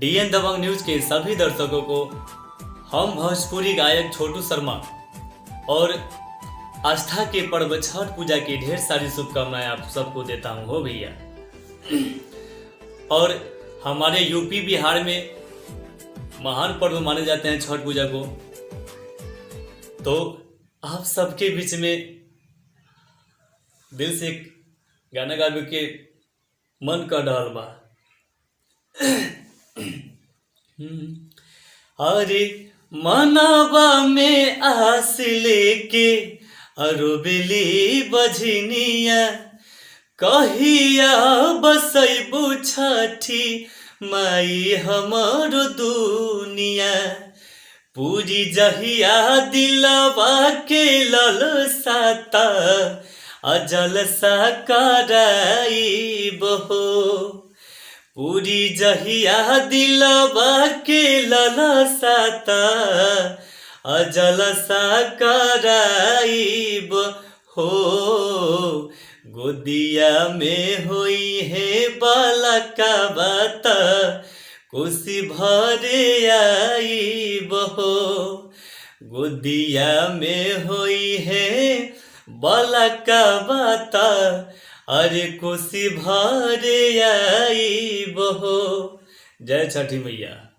DN दबंग news के सभी दर्शकों को हम भोजपुरी गायक छोटू शर्मा और आस्था के पर्व छठ पूजा की ढेर सारी शुभकामनाएं आप सबको देता हूं हो भैया। और हमारे यूपी बिहार में महान पर्व माने जाते हैं छठ पूजा को। तो आप सबके बीच में दिल से एक गाना गावे के मन कर रहल बा। अरे मनवा में आस लेके अरुबली बझनिया, कहिया बसैबू छठी माई हमर दुनिया। पूरी जहिया दिलवा के ललसाता अजल सा कराइब हो। पूरी जहिया दिलवा के ललसाता अजल सा कराइब हो। गोदिया में होई है बालका बात कोसी भरे आइब हो। गोदिया में होई है बालका बात अरे कोसी भरे आइब हो। जय छठी मैया।